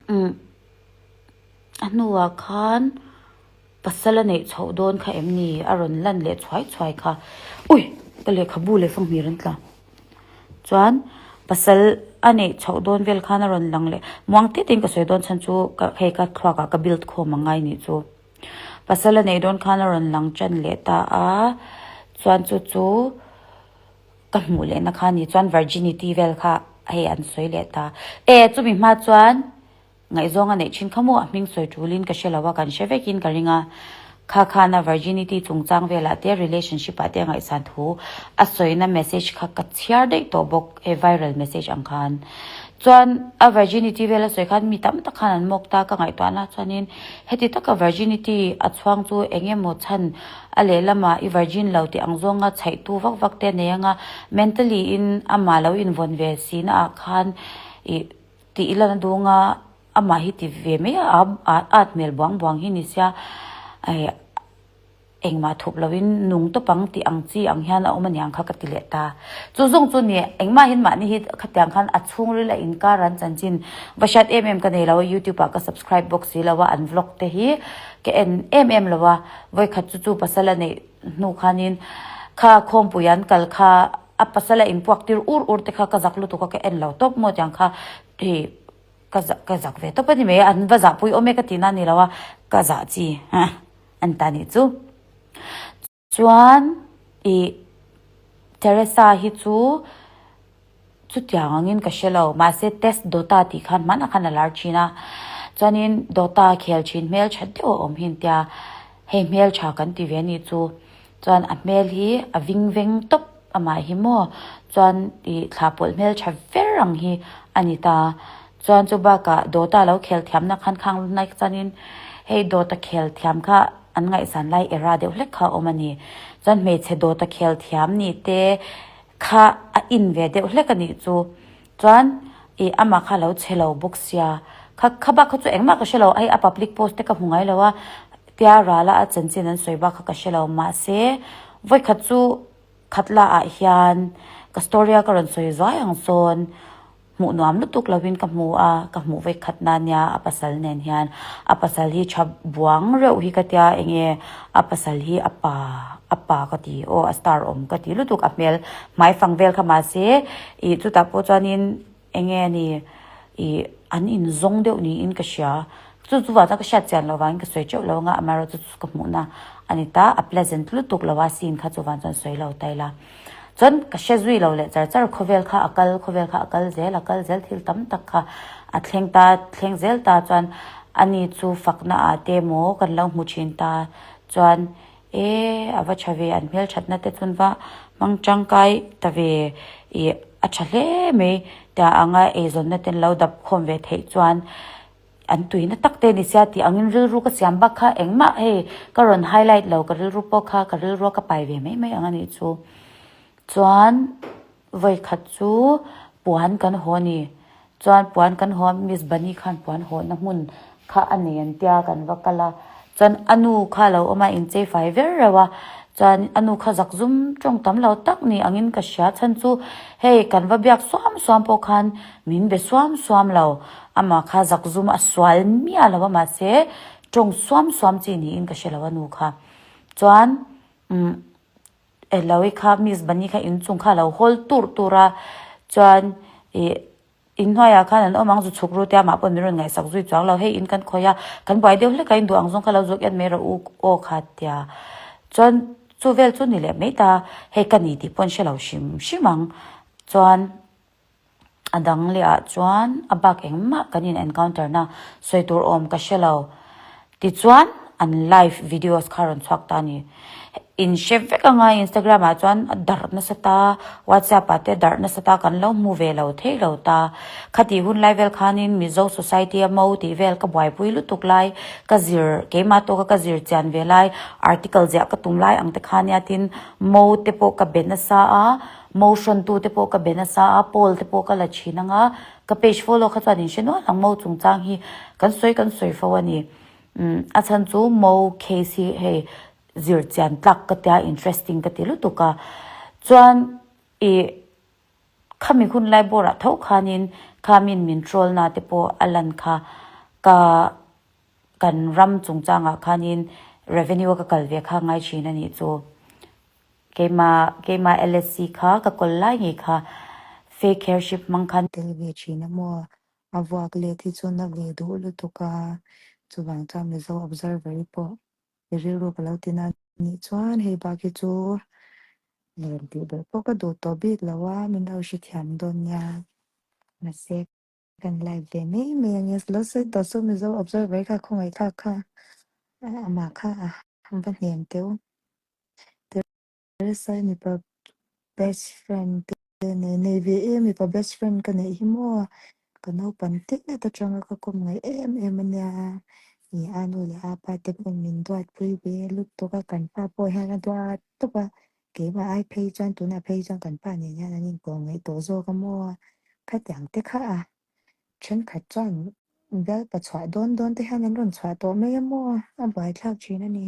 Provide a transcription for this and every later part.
Umm a hnuah khan pasal a neih chhoh dawn kha em ni a rawn lan leh chhuai chhuai kha ui ka lehkhabu leh fanghmir an tla chuan pasal a neih chhoh dawn vel khan a rawn lang leh muang tete in ka sawi dawn chhan chu ka hei ka thluak ah ka build khawm ang ngai nih chu pasal a neih dawn khan a rawn lang tan leh ta a chuan chu chu. Ka hmuh lehna kha ni chuan virginity vel kha hei an sawi leh ta. E, chumi hma chuan ngaihzawng a neih thin kha maw a hming sawi tulin ka hre lo a, kan hre vekin ka ring a. Kha khana virginity chungchang velah te relationship ah te a ngaihsan thu a sawina message kha ka chhiar daih tawh bawk he viral message ang khan. Chuan a virginity vel a sawi khan mi tam tak khan an mawk ta ka ngaihtuahna chuanin heti taka virginity a chhuang chu eng emaw chhan A lehlamah i virgin lo tih ang zawnga chhaihtu vak vak te a nei anga, mentally in amah lo invawn ve si na ah khan i tih ila na dunga amah hi ti ve mai a, a at hmel buang buang hi ni sia engmah thup loin nung tawp ang tih ang chi ang hian a awm aniang kha ka ti leh ta. Chu zawng chu ni engmah hian mahni hi khatiang khan a chhungril a inkar an chanchin va hriat em em ka nei lo a, youtube ah ka subscribe bawk si lo a, an vlog te hi ka en em em lo a. Vawikhat chu chu pasal a neih hnu khanin kha khawmpui an kal kha a pasal a inpuak tir ur ur te kha ka zak lutuk a ka en lo tawp maw tiang kha hei ka zak ka zak ve tawp a ni mai a an va zahpui awm e ka tihna a ni lo a ka zah chi an ta nih chu. Chuan ih Teresa hi chu Chutiang angin ka hre lo. Mahse test Dota tih khan hmanah khan a lar thin a. Chuanin Dota khel thin hmeltha deuh a awm hi tia hei hmeltha kan ti ve anih chu. Chuan a hmel hi a ving veng tawp amah hi maw. Chuan ih thla pawlh hmeltha ver ang hi a ni ta. Chuan chu bakah Dota lo khel thiamna khan khang hnaih chuanin hei Dota khel thiam kha an ngaihsan lai era deuh hlek kha a awm a ni. Chuan hmeichhe Dota khel thiam nih te Kha a in ve deuh hlek a nih chu. Chuan ih amah kha a lo chhe lo bawk sia. Kha kha bak kha chu engmah ka hre lo. Hei a public post te ka hmu ngai lo a, tia rala a chanchin an sawi bak kha ka hre lo. Mahse vawikhat chu khatla ah hian ka story a ka rawn sawi zuai ang sawn. Hmuh nuam lutuk lovin ka hmu a, ka hmuh vek khat na nia a pasal nen hian. A pasal hi tha buang reuh hi ka tia enge a pasal hi a pa a pa ka ti aw a star awm ka ti lutuk a hmel hmai fang vel kha mahse ih chutah pawh chuanin enge ni ih an inzawng deuh niin ka hria. Chu chu vang chuan ka hriat chian loh vangin ka sawi teuh lo anga amaherawhchu chu ka hmuhna a ni ta a pleasant lutuk lo a scene kha chuvang chuan sawi lo ta ila. Chuan ka hre zui lo leh char char khawvel kha a kal khawvel kha a kal zel a kal zel thil tam tak kha a thleng ta thleng zel ta chuan ani chu fakna ah te maw kan lo hmu thin ta chuan e a va tha ve an hmelthatna te chun va hmang tangkai ta ve ih a tha hle mai tia anga eizawnna te an lo dap khawm ve theih chuan. An tuina tak te ni sia tih angin rilru ka siam bak kha engmah hei ka rawn highlight lo ka rilru pawh kha ka rilrua ka pai ve mai mai ang a nih chu. Chuan vawikhat chu puan kan haw a ni. Chuan puan kan haw a Miss Bunny khan puan hawhna hmun kha a nei an tia kan va kal a. Chuan a nu kha a lo awm a inchei fai ver reuh a. Chuan a nu kha zak zum tawng tam lo tak ni angin ka hria chhan chu hei kan va biak suam suam pawh khan min be suam suam lo. Amah kha zakzum a sual miah lo a mahse tawng suam suam chi niin ka hre lo a nu kha. Chuan umm Eloy kha Miss Bunny kha inchung kha a lo hawl turh turh a chuan ih inhnuaiah khan an awm ang zu chhuk ru tia amah pawh min rawn ngaihsak zui chuang lo hei in kan khawih a kan buai deuh hlek a in duh ang zawng kha lo zawk en mai rawh u aw kha tia chuan chu vel chu ni leh mai ta hei ka ni tih pawh an hre lo hrim hrim ang chuan. A dang leh ah chuan a bak engmah kan in encounter na sawi tur awm ka hre lo. Tichuan an live videos kha rawn chhuak ta a ni. In hre vek anga Instagram ah chuan a darh nasa ta, WhatsApp ah te a darh nasa ta kan lo hmu ve lo thei lo ta. Khatih hun lai vel khanin Mizo society a mo tih vel ka buaipui lutuk lai, ka zir keimah tawka ka zir chian ve lai, article ziah ka tum lai ang te kha nia tin mo te pawh ka be nasa a. Mo hrawntu te pawh ka be nasa a, poll te pawh ka la thin ang a, ka page follow kha chuan in hre nual ang mo chungchang hi kan sawi kan sawi fo a ni. Umm a chhan chu mo case hi hei zir chian tlak ka tia interesting ka ti lutuk a, chuan ih khami hun lai bawrah tho khanin kha min min troll na te pawh a lan kha. Ka kan ram chungchangah khanin revenue a ka kal ve kha ngai thin a nih chu. Keimah keimah LSC kha ka kawl lai ngei kha fake hairship hmang khan. Tel ve thin a maw? A vuak let hi chu na ve duh lutuk a, chuvang chuan Mizo Observer hi pawh i rilru ka lo ti na nih chuan hei bak hi chu lem tih belh pawh ka duh tawh bik lo a, min lo hrethiam dawn nia. Mahse kan live ve mai mai ang e, lo sawi tawh chu Mizo Observer kha khawngaih thlak kha amah kha a va hnem teuh. Rsa mipa best friend te nei nei ve em mipa best friend ka neih hi maw ka naupang tet atanga ka kawm ngaih em em ania i a nu leh a pa te pawn min duatpui ve lutuk a kan pa pawh hian a duat tawp a keimah ai phei chuan tunah phei chuan kan pa nen hian an inkawm ngaih tawh zawk a maw khatiang te kha a thenkhat chuan bialpa chhuah dawn dawn te hian an rawn chhuah tawh mai a maw a buaithlak thin a ni.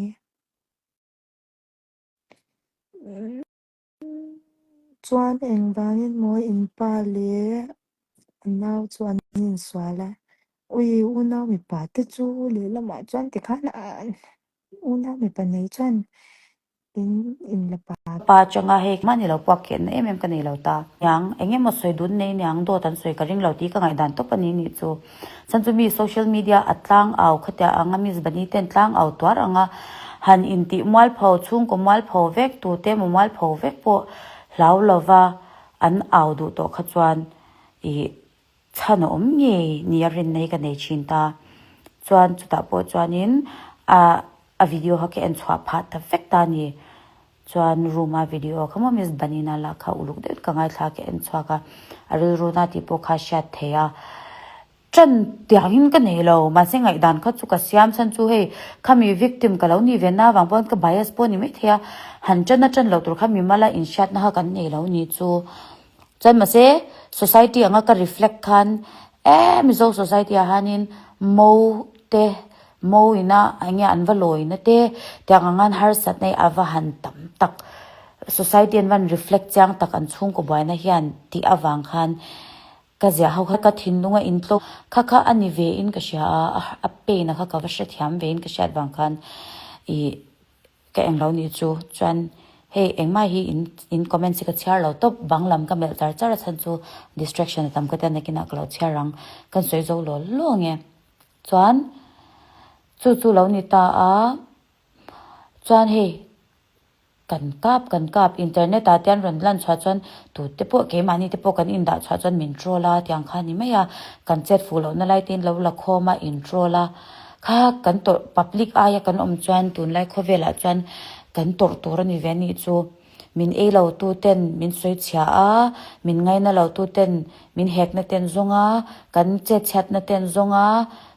Chuan engvangin maw in pa leh a nau chu an insual a, ui unau mipa te chu lehlamah chuan tikhan unau mipa nei chuan in inla pa. Pa atanga hei mahni lo puak kehna em em ka nei lo ta. Niang, eng emaw sawi dun nei niang dawt an sawi ka ring lo tih ka ngaihdan tawp a ni nih chu. Chhan chu mi social media a tlang au khatia anga Miss Bunny ten tlang au tuar anga han intih mualpho chhungkaw mualpho vek tute emaw mualpho vek pawh hlau lova an au duh tawh kha chuan ih chhan a awm ngei nia rinna hi ka nei thin ta. Chuan chutah pawh chuanin a a video kha ka en chhuah phah ta vek ta a ni. Chuan room a video kha maw Miss Bunny na lah kha uluk deuhin ka ngaithla a ka en chhuak a, a rilru na tih pawh kha a hriat theih a, ṭan tiangin ka nei lo mahse ngaihdan kha chu ka siam chhan chu hei khami victim ka lo nih ve na avang pawh ka bias pawh a ni maithei a, han ṭan a ṭan loh tur kha mimala inhriatna kha kan nei lo ni chu. Chuan mahse society anga ka reflect khan eh Mizo society ah hianin mo te Mo ina eng nge an va lawina te tiang ang an harsatna hi a va han tam tak society an van reflect chiang tak an chhungkaw buaina hian tih avang khan ka ziah ho kha ka thinlung a intlo kha kha a ni ve in ka hria a a pain a kha ka va hrethiam ve in ka hriat vang khan ih Ka eng lo nih chu chuan hei engmah hi in in comments hi ka chhiar lo tawp bang lam ka melh char char a chhan chu distraction a tam ka tia nakinah ka lo chhiar ang kan sawi zo law law ang e chuan chu chu lo ni ta a chuan hei kan kap kan kap internet ah te an rawn lan chhuah chuan tute pawh keimahni te pawh kan indah chhuah chuan min troll a tiang kha a ni mai a kan chet fuh lohna lai te in lo la khawm a in troll a. Kha kan tawrh public aia kan awm chuan tunlai khawvelah chuan kan tawrh tur a ni ve anih chu. Min ei lo tu ten min sawi chhia a, min ngaina lo tu ten min hekna ten zawng a, kan chet chhiatna ten zawng a,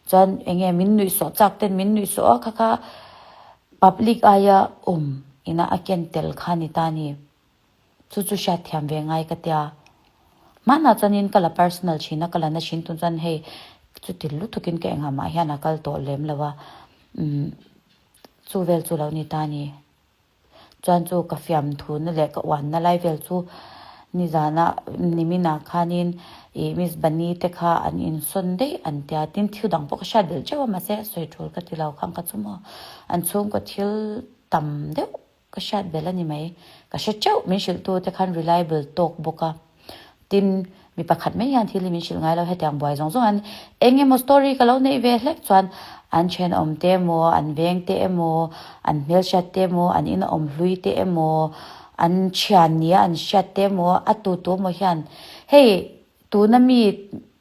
chuan eng nge min nuihsawh chak ten min nuihsawh a kha kha public aia awm ina a ken tel kha a ni ta a ni. Chu chu hriat thiam ve ngai ka tia. Hmanah chuanin ka la personal thin a, ka la na thin tun chuan hei chuti lutukin ka engah mah hian a kal tawh lem lo a, umm chu vel chu lo ni ta a ni. Chuan chu ka fiamthuna leh ka uanna lai vel chu nizana niminah khanin ih Miss Bunny te kha an insawn daih an tia, tin thil dang pawh ka hriat belh teuh a mahse sawi tul ka ti lo khang ka chu maw an chhungkaw thil tam deuh Ka hriat belh a ni mai. Ka hre teuh, min hrilhtu te khan reliable tawk bawk a. Tin, mi pakhat mai hian thil hi min hrilh ngai lo, hetiang buai zawng zawng an eng emaw story ka lo neih ve hlek chuan an thenawm te emaw, an veng te emaw, an hmelhriat te emaw, an ina awm hlui te emaw, an thian nia an hriat te emaw, a tu tu emaw hian hei tuna mi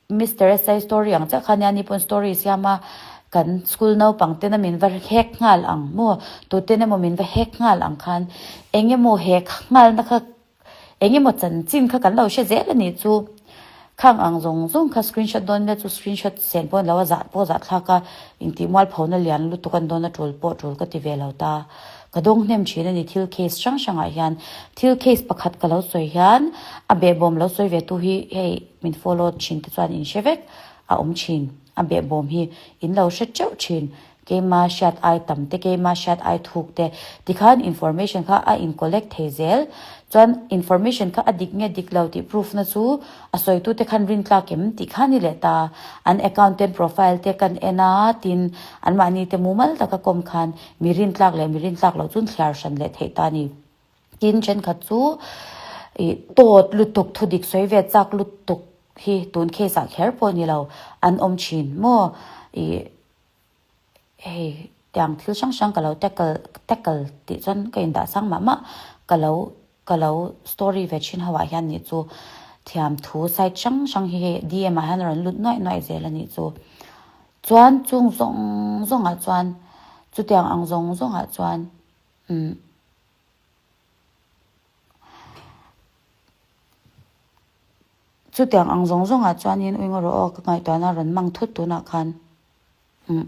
Mister SI story ang chiah kha nia ni pawn story siam a kan school naupang ten a min va hek nghal ang maw tuten emaw min va hek nghal ang khan eng emaw hek nghal na kha eng emaw chanchin kha kan lo hre zel a nih chu khang ang zawng zawng kha screenshot dawn ila chu screenshot sen pawh lo a zah pawh zah thlak a intih mualpho na lian lutuk an dawn a tul pawh tul ka ti ve lo ta ka dawng hnem thin a ni thil case hrang hrang ah hian thil case pakhat ka lo sawi hian a behbawm lo sawi ve tu hi hei Min follow thin te chuan in hre vek a awm thin a behbawm hi in lo hre teuh thin. Keima hriat ai tam te, keima hriat ai thuk te tikhan information kha a in collect thei zel. Chuan information kha a dik nge dik lo tih proof na chu a sawitu te khan rin tlak em tih kha ni leh ta. An account ten profile te kan en a, tin anmahni te mumal taka kawm khan mi rin tlak leh mi rin tlak loh chuan thliar hran leh theih ta a ni. Tin thenkhat chu ih tawt lutuk thudik sawi ve chak lutuk hi tun case ah kher pawh ni lo an awm thin maw ih hei tiang thil hrang hrang ka lo tackle tackle tih chuan ka indah sang mah mah ka lo ka lo story ve thin ho ah hian nih chu thiam thu side hrang hrang hi hei D_M ah hian a rawn lut nuaih nuaih zel a nih chu chuan chung zawng zawng ah chuan chutiang ang zawng zawng ah chuan umm. Chutiang ang zawng zawngah chuanin uingaw rawh aw ka ngaihtuahna a rawn mang thut tunah khan umm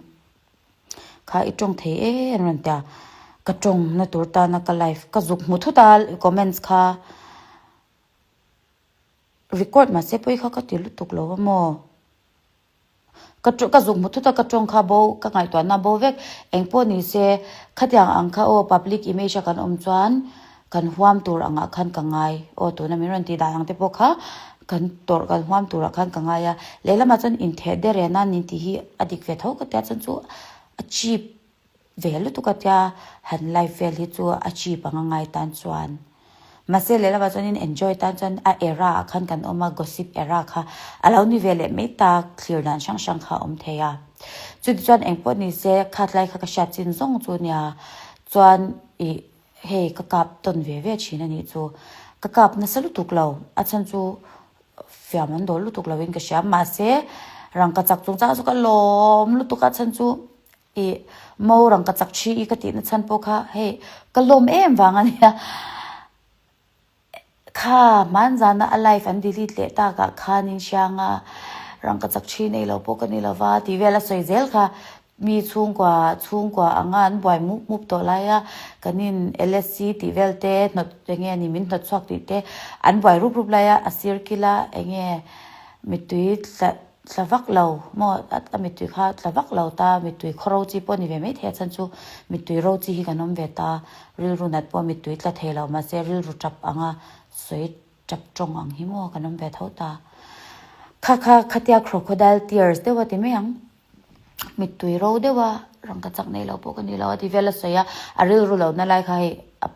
kha i tawng thei e an rawn ti a, ka tawngna tur tana ka live ka zuk hmu thut a comments kha record mahse pawi kha ka ti lutuk lo a maw. Ka ka zuk hmu thut a, ka tawng kha bo, ka ngaihtuahna bo vek. Engpawh ni se, khatiang ang kha aw public image a kan awm chuan kan huam tur angah khan ka ngai. Aw tuna min rawn tih dan ang te pawh kha kan tawrh kan huam turah khan ka ngai a. Lehlamah chuan intheh der rena nin tih hi a dik ve tho ka tia chuan chu a cheap Ve lutuk a tia han live vel hi chu a cheap ang a ngai tan chuan. Mahse lehlamah chuanin enjoy tan chuan a era ah khan kan awm a, gossip era kha a lo ni ve leh mai ta, thlir dan hrang hrang kha a awm thei a. Chuti chuan engpawh ni se khatlai kha ka hriat chin zawng chu nia chuan ih hei ka kap tawn ve ve thin a nih chu. Ka kap nasa lutuk lo, a chhan chu fiam an dawl lutuk lo in ka hria. Mahse rangkachak chungchang chu ka lawm lutuk a chhan chu Ih, mo rang ka chak thi i ka tihna chhan pawh kha hei ka lawm em vang a nia. Kha hmanzana a live an delete leh takah khanin Hrianga rang ka chak thi nei lo pawh ka ni lo va tih vel a sawi zel kha. Mi chhungkua chhungkua anga an buai mup mup tawh lai a, kan in LSC tih vel te hnawt enge a ni min hnawt chhuak tih te an buai rup rup lai a, a sir kila enge mittui tla Tla vak lo maw a mittui kha tla vak lo ta mittui khaw ro chi pawh ni ve mai thei a chhan chu mittui ro chi hi kan awm ve ta rilru nat pawh mittui tla thei lo mahse rilru tap anga sawi tap tawng ang hi maw kan awm ve tho ta kha kha khatia crocodile tears deuh a ti mai ang mittui ro deuh a rangka chak nei lo pawh ka ni lo a ti vel a sawi a a rilru lo na lai kha hei a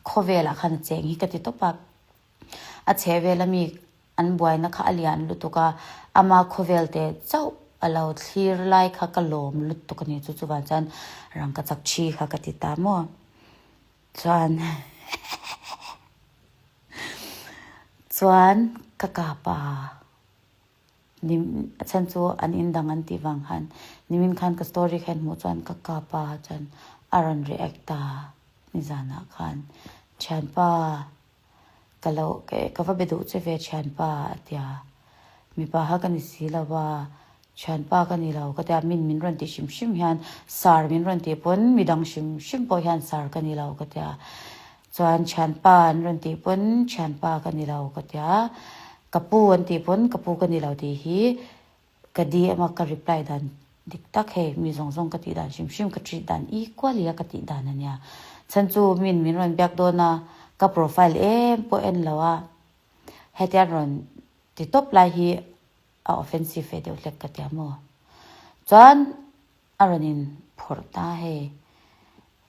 khawvelah khan a cheng hi ka ti tawp a a chhehvel ami An buaina kha a lian lutuk a, ama khawvel te chauh a lo thlir lai kha ka lawm lutuk a ni. Chu chuvang chuan rangkachak thi kha ka ti ta maw? Chuan chuan ka kap a, nim a chhan chu an indang an tih vang khan nimin khan ka story kha en hmuh chuan ka kap a chuan a rawn react a nizanah khan thianpa Ka lo ka va be duh che ve thianpa a ti a, mipa kha ka ni si lo va, thianpa ka ni lo ka ti a, min min rawn tih hrim hrim hian sar min rawn tih pawn midang hrim hrim pawh hian sar ka ni lo ka ti a, chuan thianpa an rawn tih pawn thianpa ka ni lo ka ti a, ka pu an tih pawn ka pu ka ni lo tih hi Ka DM a ka reply dan dik tak hei mi zawng zawng ka tih dan hrim hrim ka treat dan equally a ka tih dan a nia. Chhan chu min min rawn biak dawn a ka profile em pawh en lo a hetiang rawn ti tawp lai hi a offensive ve deuh hlek ka tia maw. Chuan a rawn in phawrh ta hei.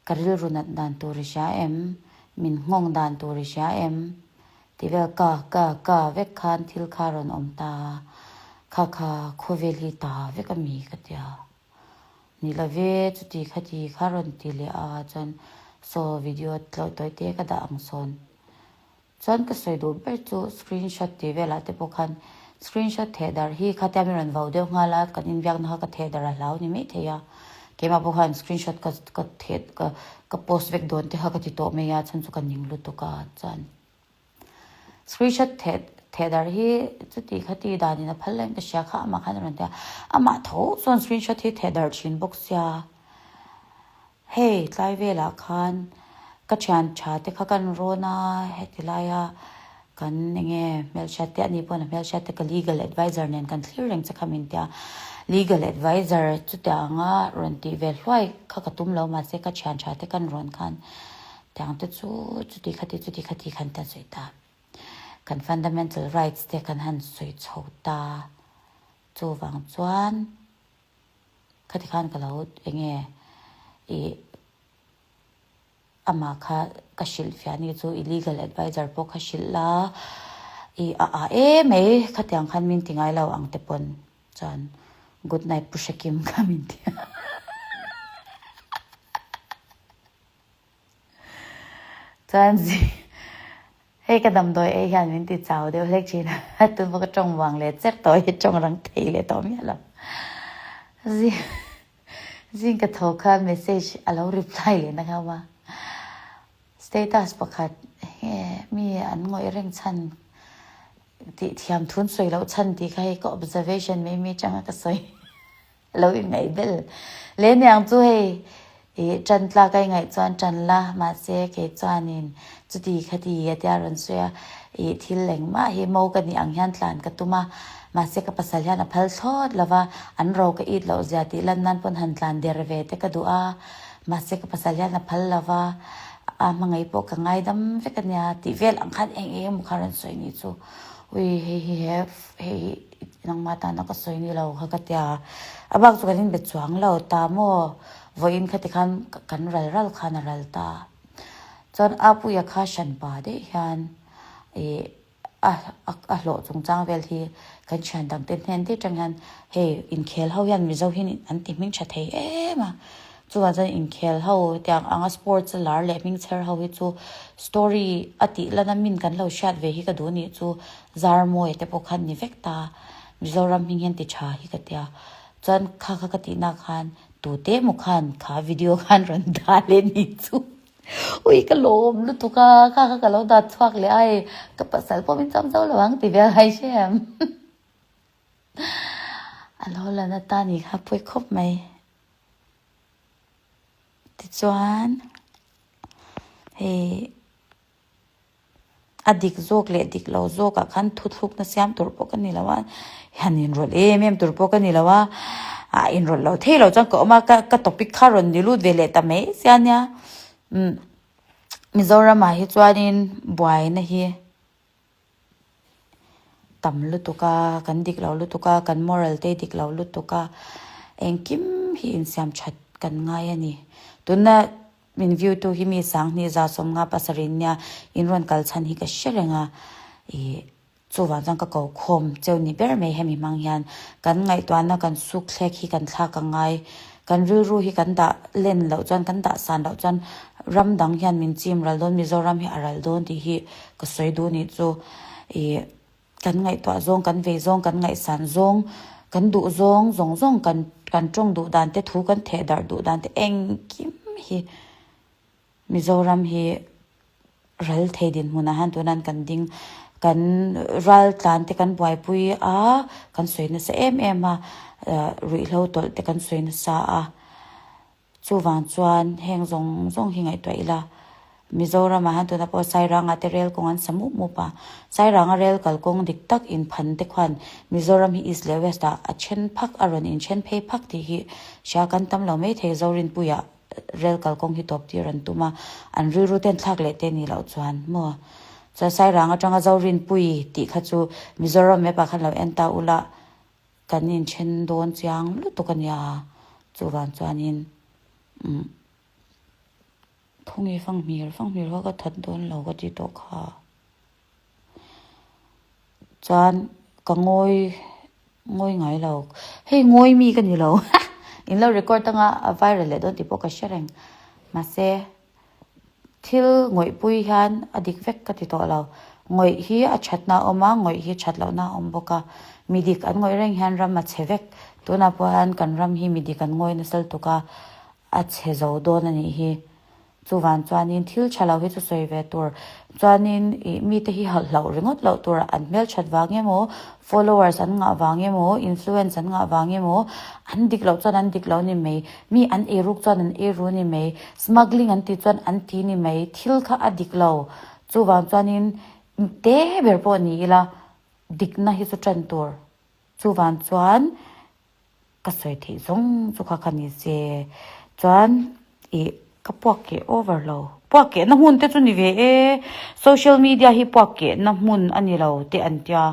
Ka rilru nat dan tur i hria em? Min nghawng dan tur i hria em? Tih vel ka, ka, ka vek khan thil kha rawn awm ta a, kha kha khawvel hi ta vek a mi ka tia. Ni lo ve, chuti khati kha rawn ti leh a chuan saw video tlawih tawi te ka dah ang sawn. Chuan ka sawi duh ber chu screenshot tih velah te pawh khan screenshot theh darh hi khatia min rawn vau deuh nghal a, kan inbiakna kha ka theh darh a hlau ni mai thei a, keimah pawh khan screenshot ka ka theh ka ka post vek dawn te kha ka ti tawh mai a, chhan chu ka ning lutuk a chuan screenshot theh theh darh hi chuti khati danin a phal lain ka hria kha amah khan a rawn ti a, amah tho chuan screenshot hi theh darh thin bawk sia. Hei tlai velah khan ka thian tha te kha kan rawn a, heti laia kan enge hmelhriat te a nih pawhin a hmelhriat te ka legal adviser nen kan thlir reng che kha min tia. Legal adviser chutianga rawn tih ve hluai kha ka tum lo mahse ka thian tha te kan rawn khan tiang te chu chuti khati chuti khati khan te an sawi ta. Kan fundamental rights te kan han sawi chho ta. Chuvang chuan khati khan ka lo enge ih Amah kha ka hrilh fiah ni chu i legal adviser pawh kha hrilh la, i a a e mai khatiang khan min ti ngai lo ang te pawn chuan good night Pu Hrekim kha min ti a. Chuan hei ka damdawi ei hian min ti chau deuh hlek thin a, tun pawh ka tawng vang leh cher tawh hi tawng rang thei leh tawh miah lo. Zing ka tho kha message a lo reply leh na nghauh a, status pakhat he mi an ngawih reng chhan tih thiam thun sawi loh chhan tih kha hei ka observation mai mai atanga ka sawi lo ingaih bel le niang chu hei ih tan tlak a ingaih chuan tan la mahse kei chuanin chuti khati a tia rawn sawi a ih thil engmah hi mo ka nih ang hian tlan ka tum a. Mahse ka pasal hian a phal thlawt lo va, an ro ka it loh zia tih lan nan pawn han tlan der ve te ka duh a, mahse ka pasal hian a phal lo va, a hmangaih pawh ka ngaidam vek a nia tih vel ang khan eng eng emaw kha rawn sawi ni chu, ui hei hi he hei hi nangmah tana ka sawi ni lo kha ka tia, a bak chu kan inbe chuang lo ta maw, vawiin khati khan kan ral ral khan a ral ta, chuan Apuia kha hranpa daih hian ih. A a hlawh chungchang vel hi kan thian dang te hnen te atang hian hei inkhel ho hian Mizo hi an ti hming tha thei em a, chuvang chuan inkhel ho tiang anga sports a lar leh hming chher ho hi chu story a tih lana min kan lo hriat ve hi ka duh nih chu Zarmawi te pawh khan ni vek ta Mizoram hming hian ti tha hi ka tia chuan kha kha ka tihna khan tute emaw khan kha video khan rawn dah leh nih chu. Ui ka lawm lutuk a, kha kha ka lo dat chhuak leh a hei ka pasal pawh min cham zo lo ang ti vel hai hre em. A lo la na ta ni kha pawi khawp mai. Tichuan hei. A dik zawk leh dik lo zawkah khan thuthlukna siam tur pawh ka ni lo a, han inrawlh em em tur pawh ka ni lo a, ah inrawlh lo thei lo chuan ka awm a, ka ka topic kha rawn ni lut ve leh ta mai sia nia. Umm Mizoramah hi chuanin buaina hi tam lutuk a, kan dik lo lutuk a, kan moral te dik lo lutuk a, engkim hi insiam that kan ngai a ni. Tuna. Min view tu hi mi 10,000 57 nia in rawn kal chhan hi ka hre reng a, ih chuvang chuan ka ko khawm cheu ni ber mai hemi hmang hian kan ngaihtuahna kan suk thlek hi kan thlak a ngai, kan rilru hi kan dah len loh chuan kan dah san loh chuan ram dang hian min chim ral dawn Mizoram hi a ral dawn tih hi ka sawi duh nih chu ih. Kan ngaihtuah zawng, kan vei zawng, kan ngaihsan zawng, kan duh zawng zawng zawng, kan kan tawng duh dan te, thu kan theh darh duh dan te engkim hi Mizoram hi ral thei dinhmunah hian tunan kan ding kan ral tlan te kan buaipui a, kan sawi nasa em em a, ruihhlo tawlh te kan sawi nasa a. Chuvang chuan heng zawng zawng hi ngaihtuah ila, Mizoramah hian tuna pawh Sairanga te rel kawng an sa mup mup a, Sairanga rel kalkawng dik tak inphan te khuan Mizoram hi East leh West ah a then phak a rawn inthen phei phak tih hi hria kan tam lo mai thei. Zorinpuia rel kalkawng hi tawp tir an tum a, an rilru ten thlak leh te nih loh chuan maw? Chuan Sairang atanga Zorinpui tih kha chu Mizoram map ah khan lo en ta ula, Kan inthen dawn chiang lutuk a nia, chuvang chuanin umm khawnge fanghmir, fanghmir kha ka that dawn lo ka ti tawh kha. Chuan ka ngawi ngawi ngai lo, hei ngawi mi ka ni lo in lo record anga a viral leh dawn tih pawh ka hre reng mahse. Thil ngawihpui hian a dik vek ka ti tawh lo. Ngawih hi a thatna a awm a, ngawih hi that lohna a awm bawk a. Mi dik an ngawih reng hian ram a chhe vek. Tunah pawh hian kan ram hi mi dik an ngawi nasal tuk a, a chhe zo dawn a nih hi. Chuvang chuanin thil tha lo hi chu sawi ve tur. Chuanin ih mite hi halh hlauh ringawt loh tur an hmelthat vang emaw, followers an ngah vang emaw, influence an ngah vang emaw, an dik loh chuan an dik lo ni mai. Mi an eiruk chuan an eiru ni mai, smuggling an tih chuan an ti ni mai, thil kha a dik lo. Chuvang chuanin te ber pawh ni ila dikna hi chu tan tur. Chuvang chuan. Ka sawi theih zawng chu kha kha ni se. Chuan ih ka puak keh over lo. Puak kehna hmun te chu ni ve e. Social media hi puak kehna hmun a ni lo te an tia.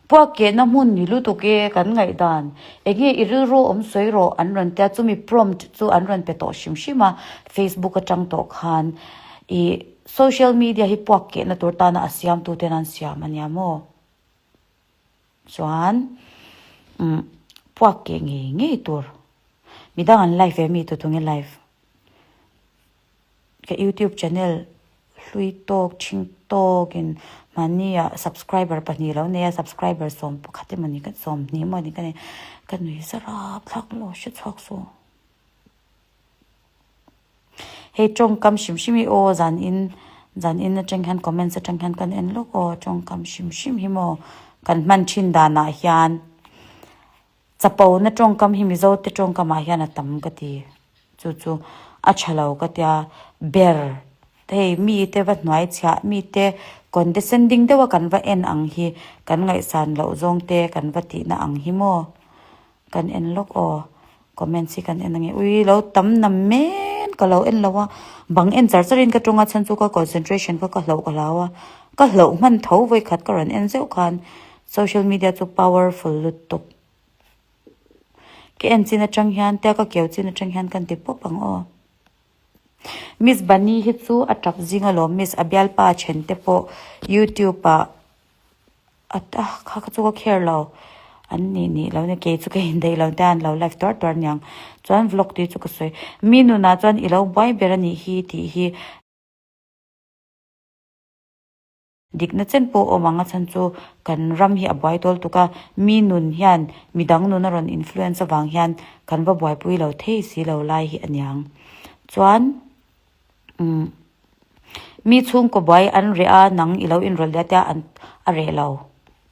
Puak kehna hmun ni lutuk e kan ngaihdan. Enge i rilru awm sawi rawh an rawn tia chumi prompt chu an rawn pe tawh hrim hrim a Facebook atang tawh khan ih social media hi puak kehna tur tana a siamtu ten an siam a nia maw. Chuan umm puak keh ngei ngei tur midang an live ve mi tu tunge live ka youtube channel hlui tawk thing tawk in mahni ah subscriber pahnih lo nei a subscriber sawm pakhat emawni ka sawmhnih emawni ka nei ka nui zarap thlak lo hre chhuak suh. Hei tawngkam hrim hrim hi aw zan in zan in atang hian comments atang hian kan en lawk aw tawngkam hrim hrim hi maw kan hman thin danah hian chapo na tawngkam hi mizo te tawngkam ah hian a tam ka ti chu chu a tha lo ka tia ber hei mi te va hnuai chhiah mi te condescending deuh a kan va en ang hi kan ngaihsan loh zawng te kan va tihna ang hi maw. Kan en lawk aw. Comments hi kan en ange. Ui lo tam na men ka lo en lo a. Bang en char char in ka tawng a chhan chu ka concentration kha ka hloh ka hlau a. Ka hloh hman tho vawi khat ka rawn en zeuh khan social media chu powerful lutuk. Ka en chin atang hian tia ka keu chin atang hian kan ti pawp ang aw. Miss Bunny hi chu a tap zing alawm Miss a bialpa then te pawh youtube ah A ta kha kha chu ka care lo an nih nih lo nia kei chu ka indaih lo te an lo live tuar tuar niang chuan vlog tih chu ka sawi mi nunah chuan i lo buai ber a nih hi tih hi dikna chen pawh a awm ang a chhan chu kan ram hi a buai tawl tuk a mi nun hian midang nun a rawn influence avang hian kan va buaipui lo thei si lo lai hi a niang chuan. Umm mi chhungkaw buai an reh a nang i lo inrawlh leh tia an a reh lo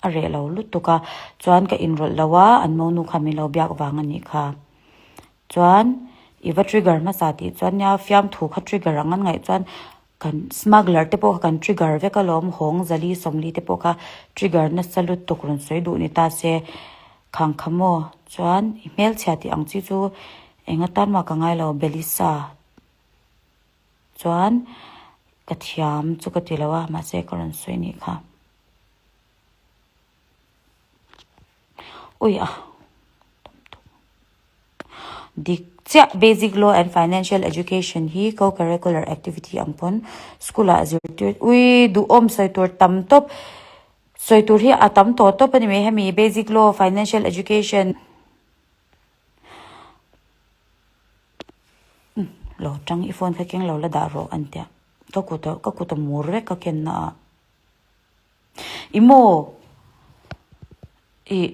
a reh lo lutuk a chuan ka inrawlh lo a an monu kha min lo biak vang a nih kha chuan i va trigger hmasa tih chuan nia fiamthu kha trigger ang an ngaih chuan kan smuggler te pawh kha kan trigger vek alawm hawng zali sawmli te pawh kha trigger nasa lutuk rawn sawi duh ni ta se khang kha maw chuan i hmelchhia tih ang chi chu eng atan mah ka ngai lo Belisa. Chuan ka thiam chu ka ti lo a mahse ka rawn sawi nih kha. Ui a dik chiah basic law and financial education hi co-curricular activity ang pawn school ah zirtir ui duhawm sawi tur tam tawp sawi tur hi a tam tawh tawp a ni mai hemi basic law financial education. Lo tang i phone kha keng lo la dah rawh an tia ka kut a ka kut a mur vek ka ken na ah i maw ih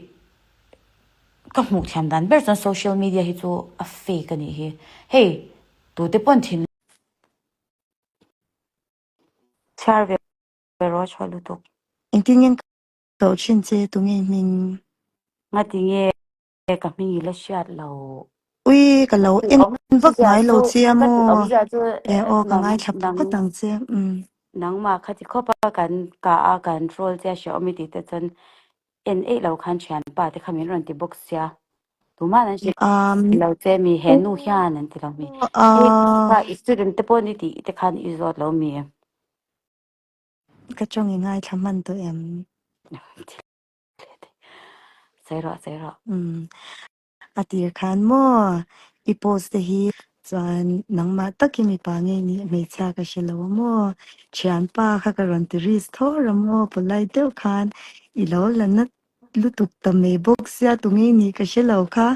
ka hmuh thiam dan ber chuan social media hi chu a fake a nih hi hei tute pawn thin chhiar ve rawh a chhuah lutuk. Engtin nge ka koh thin che tunge hming? Ngati nge ka hming i la hriat lo. Ui ka lo en vak Awmzia ngai lo chu che a ka ti maw? awmzia chu E aw ka nang ngaithla nang phawt ang che umm. Nangmah kha ti khawp a kan ka a kan troll che a hreawm i tih te chuan en eih lo khan thianpa te kha min rawn ti bawk sia. Tumah an hrilh Um lo che mi he nu hian an ti lo mi. Hei uh kha i student te pawh ni tih te khan i zawt lo mi. Ka tawng i ngaithla hman tawh em? Sawi rawh sawi rawh. Umm a tir khan maw i post te hi chuan nangmah takin mipa nge nih hmeichhia ka hre lo a maw thianpa kha ka rawn ti risk thawr a maw polite deuh khan i lo la na lutuk ta mai bawk sia tunge nih ka hre lo kha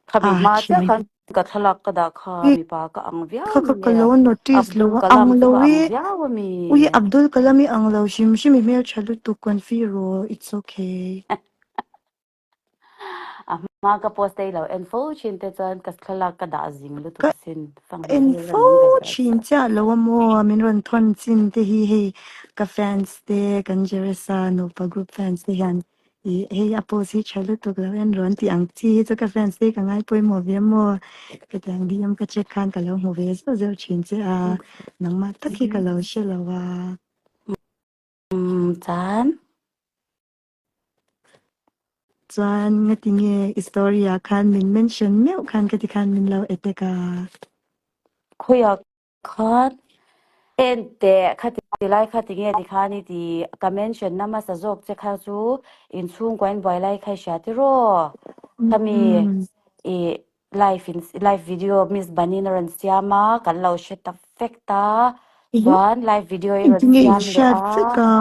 Khami a hma chiah thian khan ka thlalak ka dah kha mipa ka ang viau kha mi ka nge lo notice lo Abdul a Kalam ang chu lo ka ang e viau a mi. Ui Abdul Kalam i ang lo hrim hrim i hmeltha lutuk confi rawh it's okay. A hma ka post te i lo en fo thin te chuan ka thlalak ka dah zing lutuk Ka asin fanghmir en hi fo rawn awm ve tawh thin chuan. chiah lo a maw min rawn thawn chin te hi hei ka fans te kan Jeresa nupa group fans te hian Ih hei a post hi tha lutuk lo en rawn tih ang chi hi chu ka fans te ka ngai pawimawh ve maw hetiang DM ka check khan ka lo hmu ve zeuh zeuh thin che a nangmah tak hi ka lo hre lo a. Umm chuan. Chuan ngati nge i story ah khan min mention meuh khan ka ti khan min lo attack a. Khawiah khan en teh kha ti lai kha ti nge ti khan i ti ka mention na hmasa zawk che kha chu inchhungkua in buai lai kha i hria tiraw? Khami i live in live video Miss Bunny in a rawn siam a kan lo hre ta vek ta chuan live video i rawn Engtin nge i siam leh hriat a. vek a?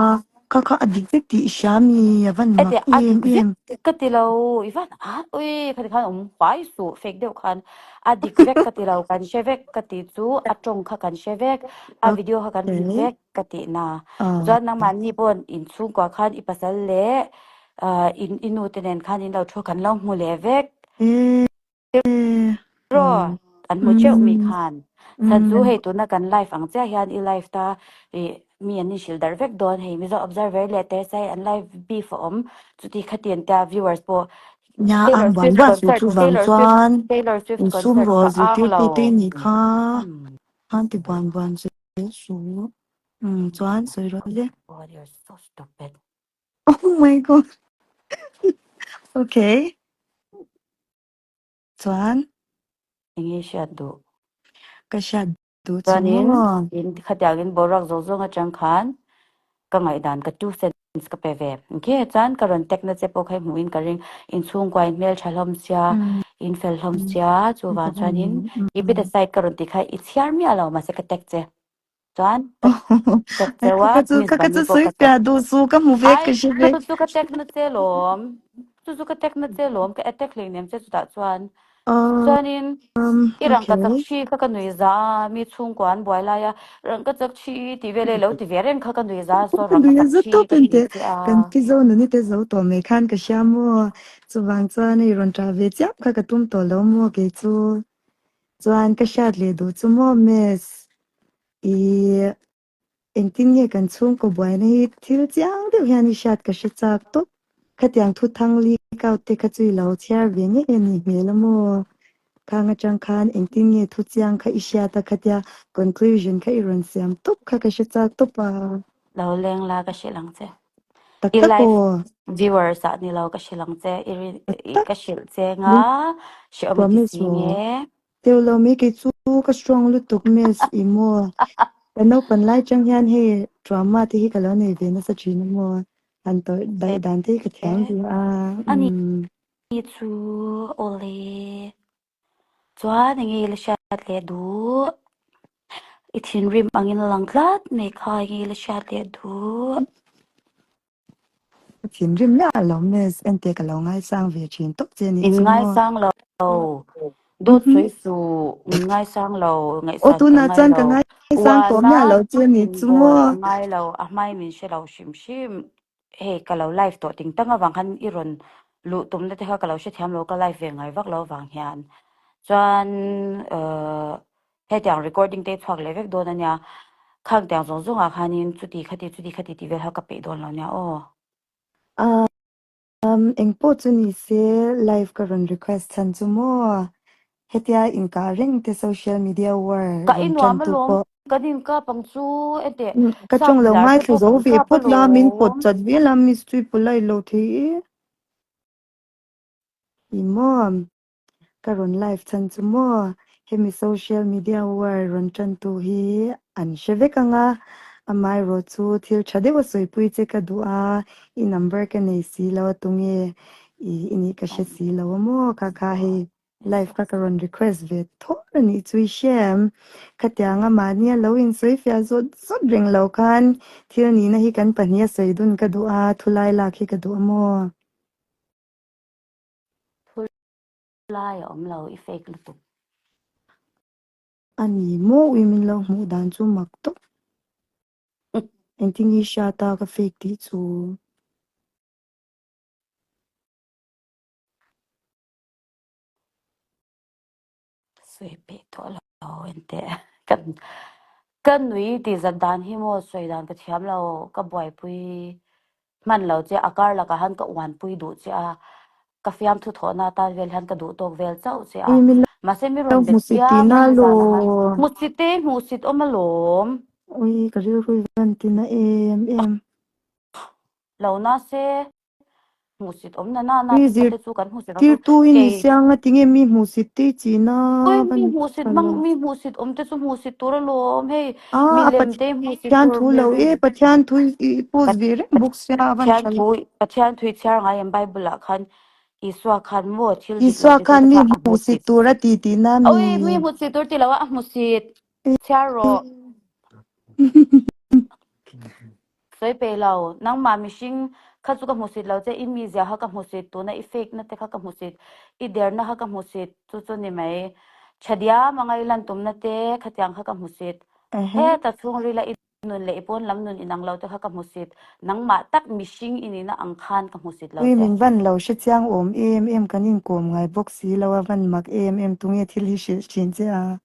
Kha kha a dik vek tih i hria mi? A van mak Ete a em dik vek em. ka ti lo i van a ui khati khan awm huai suh fake deuh khan a dik vek ka ti lo kan hre vek ka ti chu a tawng kha kan hre vek a video kha kan hmu Okay. vek ka tih na Ah. chuan nangmahni pawh inchhungkua khan i pasal leh ah in i nu te nen khan in lo thu kan lo hmu leh vek. Eh. Rawh an hmu teuh mi khan. Chhan chu Mm. hei tuna kan live ang chiah hian i live ta i mi an inhrilh darh vek dawn hei Mizo Observer leh Tersai an live beef a awm chuti khati an tia viewers pawh Nia Taylor ang buan Swift buan su concert chu vang Taylor Swift chuan Taylor Swift insum concert rawh ka ang zirtirtu lo. te nih kha Hmm. khan ti buan buan zel su. Um chuan sawi rawh le. God, you're so stupid. Oh my god. Okay. Chuan. Enge hriat duh? Ka hriat duh chu Chuanin maw? in khatiangin boruak zawng zawng atang khan ka ngaihdan ka 2 cents ka pe ve. Okay, chuan ka rawn tag na che pawh kha i hmuhin ka ring. Inchhungkua in hmeltha hlawm sia, in fel hlawm sia, chuvang chuanin keep it aside ka rawn tih kha i chhiar miah lo mahse ka tag che. Chuan ka tag cheu a, Ka chu Miss ka Bunny chu pawh sawi ka tag. fiah duh su ka hmu vek Ai, ka hre vek. chu chu ka tag na che lawm. Chu chu ka tag na che lawm, ka attack hlei nem che chutah chuan. Chuanin i rangkachak Okay. thi kha ka nui za a, mi chhungkua an buai lai a, rangkachak thi tih vel e lo ti ve reng kha ka nui za a, saw Ka nui rangkachak za thi tawp ka en ti teh. che a. Kan pi zo nuni te zo tawh mai khan ka hria maw? Chuvang chuan hei rawn ṭah ve chiam kha ka tum tawh lo maw kei chu. Chuan ka hriat leh duh chu maw Miss? I Engtin nge kan chhungkaw buaina hi thil chiang deuh hian i hriat ka hre chak tawp. Khatiang thu thang leak out te kha chu i lo chhiar ve ngei a ni hmel a maw? Khang atang khan engtin nge thu chiang kha i hriat a khatia conclusion kha i rawn siam tawp kha ka hre chak tawp a. Lo leng la ka hrilh ang che. Tak I tak live aw. viewers ah ni lo ka hrilh ang che. I rin Tak tak. ka hrilh che nga hreawm i ti Promise si rawh. nge. Teuh lo mai kei chu ka strong lutuk miss i maw. Ka naupan lai chang hian hei drama te hi ka lo nei ve nasa thin a maw. Han tawrh daih dan te hi ka thiam ve a. Ani Umm. chu awle. Chuan enge i la hriat leh duh. I thinrim angin a lang tlat mai kha enge i la hriat leh duh. Ka thinrim miah lo miss, ente ka lo ngaisang ve thin tawp che nih Min chu maw? ngaisang lo, dawt sawi suh, min ngaisang lo, Aw ngaihsan ka tunah ngai chuan lo, ka ngaisang tawh uana miah lo che nih min chu bawl maw? a ngai lo, a hmai min hre lo hrim hrim, hei ka lo live tawh ting tang avang khan i rawn luh tumna te kha ka lo hrethiam lo, ka live ve ngai vak lo avang hian chuan uh Hetiang recording te chhuak leh vek dawn a nia, khang tiang zawng zawngah khanin chuti khati chuti khati tih vel kha ka peih dawn lo nia aw. Um, engpawh chu ni se live ka rawn request chhan chu maw? Hetia inkah reng te social media war Ka rawn i nuam tantu alawm, pawh. kan inkap ang chu enteh Ka sap tawng lo lar te ngaithla pawh zo kan ve kap phawt la, min pawt alawm. chat vel a, miss chu i polite lo thei e. I maw? Ka rawn live chhan chu maw? Hemi social media war rawn tantu hi an hre vek ang a, amaherawh chu thil tha deuh a sawipui che ka duh a, i number ka nei si lo a tunge i i nih ka hre si lo a maw? Kha kha hei live kha ka rawn request ve thawr a nih chu i hre em? Khatianga mahnia lo insawi fiah zawt zawt reng lo khan thil nihna hi kan pahniha sawi dun ka duh a, thulai lak hi ka duh a maw? Thu lai a awm lo, i fake lutuk. A ni maw ui min lo hmuh dan chu mak tawp. Engtin nge i hriat a ka fake tih chu? Sawi peih tawh lo enteh. Ka ka nui tih zat dan hi maw sawi dan ka thiam lo, ka buaipui hman lo che a, kar lakah han ka uanpui duh che a, ka fiamthu thawhna atan vel hian ka duh tawk vel chauh che a. Ui min Mahse mi lo rawn bet hmusit chiam tihna a nizanah khan law. hmusit e, hmuhsit awm alawm. Ui ka rilru i van tina em em. Lo na se. Hmuhsit awm na na na Mi te chu kan hmuhsit ang chu zirtirtu i ni kei siang a tinge mi hmuhsit te i chin a Oi van mi hmuhsit tha mang lo. mi hmuhsit awm te chu hmuhsit tur alawm hei Ah a milem te hmuhsit Pathian tur thu lo mi e Pathian thu i post ve reng bawk sia a van Pathian tha lo. thu Pathian thu i chhiar ngai em Bible ah khan Isua khan maw thil dik lo Isua ti tu khan te mi kha a hmuhsit hmuhsit. tur a ti tihna mi. Oi mi hmuhsit tur ti lo a a hmuhsit chhiar rawh. Sawi pe lo, nangmah mihring kha chu ka hmusit lo che, i mizia kha ka hmusit, tuna i fake na te kha ka hmusit, i derna kha ka hmusit, chu chu ni mai. Thadiam anga i lan tumna te khatiang kha ka hmusit. Heta chhungrila i nun leh i pawn lam nun inang lo te kha ka hmusit, nangmah tak mihring i nihna ang khan ka hmusit lo Ui che. min van lo hre chiang awm em em kan inkawm ngai bawk si lo a van mak em em tunge thil hi hrilh thin che a.